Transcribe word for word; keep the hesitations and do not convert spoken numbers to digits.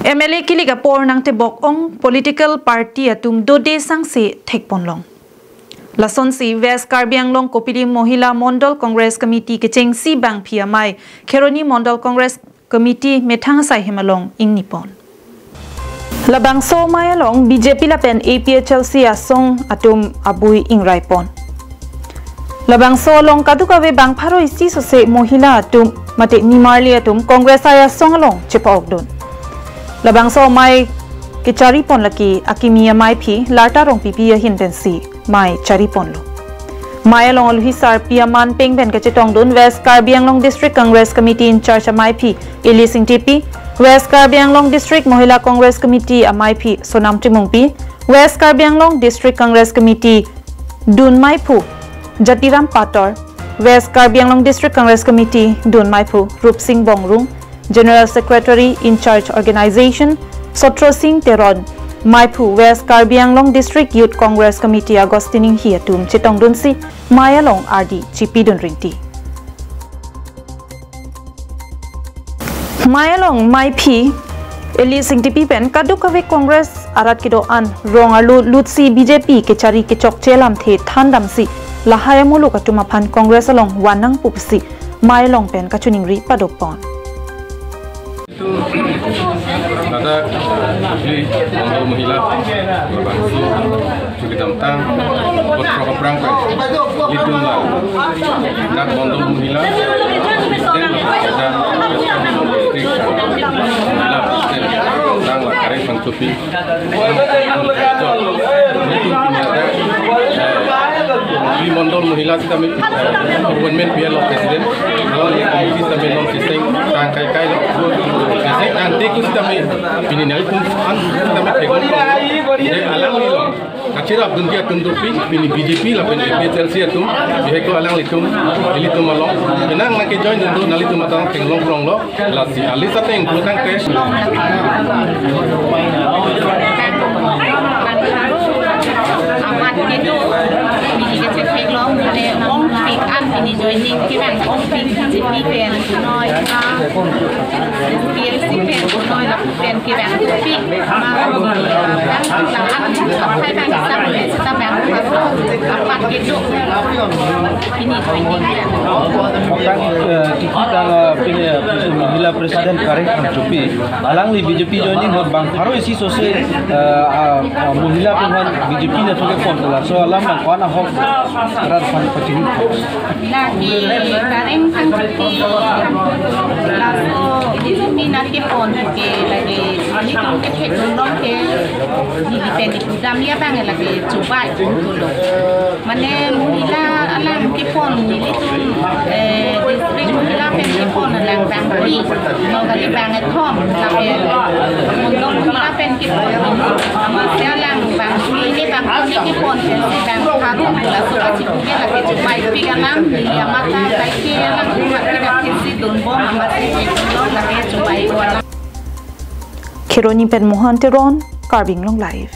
M L A kilik apor nangtebok-ong political party atum dode sangse thekponlong. Lasonsi West Karbi Anglong Kopili Mohila Mondol Congress Committee kechengsi bangphi amei Kheroni Mondol Congress Committee methang asai hem along ingnipon. Labangso amei along B J P lapen A P H L C asong atum abui ingraipon. Labangso along kadokave bang pharo isi sose mohila atum mate nimarli atum Congress asong along chepa-okdun. Labangso amei kecharipon lake akimi ameiphi Larta Rongpipi ahin pensi mei chariponlo. Mei along aluhi sarpi aman peng pen kachetongdun West Karbi Anglong District Congress Committee in-charge ameiphi Elise Ingtipi, West Karbi Anglong District Mohila Congress Committee ameiphi Sonam Timungpi, West Karbi Anglong District Congress Committee dun meiphu Jatiram Pator, West Karbi Anglong District Congress Committee dun meiphu Rupsing Bongrung, General Secretary in-charge Organization Sotro Sing Teron, meiphu West Karbi Anglong District Youth Congress Committee Augustine Inghi atum chetongdunsi mei along ardi chipidun rinti. Mei along meiphi Elise Ingtipi pen kadokave Congress arat kedo-an rong arlo lutsi B J P kechari kechokche alamthe thandamsi lahai amuluk atum aphan Congress along van nangpo pusi mei along pen kachiningri padopon. Ladak Kopili Mondol Mohila labangso chukidamtang potro kaprang pen ilitum la dak Mondol Mohila President, President, President, Mohila President, Tang la Kareng Phangchopi. Kopili Mondol Mohila sitame appointment pilo President. Alo ye committee sitame non siseng tang kaikai lo. Siseng tang tiku sitame pini nelitum an sitame theklong. Ye alanglilo kachirapdun ke atum dopik pini B J P lapen A P H L C atum. Bihek alanglitum, ilitum along. Penang nangkejoin dundu nelitum atang theklong kronglo. Lasi alis ateng putang tes. Amat kedo, pini kechetheklong, mane ongpik an pini joining kevang ongpik B J P pen punoi, P L C pen punoi, lapu pen kevang pik, ma, amat kedo, pini joining kevang. Tang, eh, kiki tang, eh, pini, eh, Mohila President Kareng Phangchopi. Alangli B J P joining ahut bang pharo isi sose, eh, ah, ah, mohila aphan B J P ne thekpon, laso alam bang ko-an ahok rat aphan pachini. Lake Kareng Phangchopi laso B J P ne thekpon ke lake ilitum kethekdunlong ke neli pen ipu damji abang lake chubai pulo. Mane mohila alam kepon nelitum, eh, district mohila pen kepon alang bangphli, Nogali bang kethom, lapen mondol mohila pen kepon, masi alang bangphli ne bangphli kepon pensi bang pharo, laso kachipuke lake chubai pik alam, neli amat ta kaike alang umat kita kesi dunbom, amatsi kepon lake chubai alam. Kheroni pen Mohan Teron, Karbi Anglong Live.